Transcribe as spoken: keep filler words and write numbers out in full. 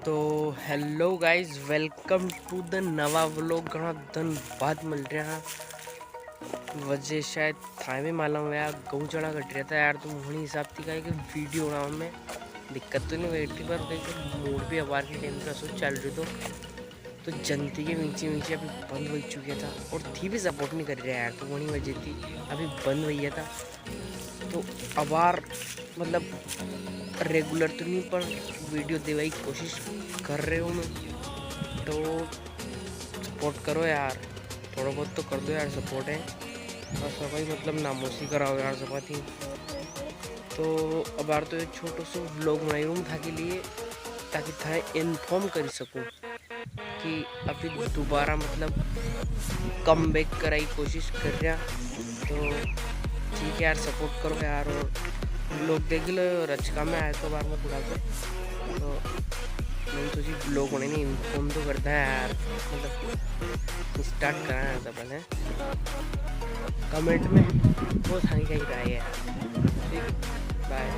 तो hello guys, welcome to the नवा vlog। घणा दिन बाद मिल रहा है। वजह शायद थाए भी मालूम है, गऊ चणा कट रहा था यार। तो वही हिसाब थी कहा कि वीडियो बनावा में दिक्कत तो नहीं हुई थी, पर कहीं मूड भी अबार के टाइम पे असो चल रही तो तो जनती के वींची वींची अभी बंद हो चुका था और थी भी सपोर्ट नहीं कर रहा यार। तो वही वजह थी अभी बंद हुई था। तो अबार मतलब रेगुलर तो नहीं, पर वीडियो देवा की कोशिश कर रहे हूँ मैं। तो सपोर्ट करो यार, थोड़ा बहुत तो कर दो यार सपोर्ट है। बस भाई मतलब नामोसी कराओ यार सपाती। तो अबार तो एक छोटो सो व्लॉग बनाई रूँ था के लिए, ताकि थाए इन्फॉर्म कर सकूँ कि अभी दोबारा मतलब कम बैक कराई कोशिश कर रहा। तो ठीक है यार, सपोर्ट करो यार। और व्लॉग देख लो, रचका में आया तो बार में थोड़ा सा, तो मैंने सोची व्लॉग बनाई ने इन्फॉर्म तो करता है यार, मतलब स्टार्ट करा है तो पहले कमेंट में वो थारी कहीं राय है। ठीक, बाय।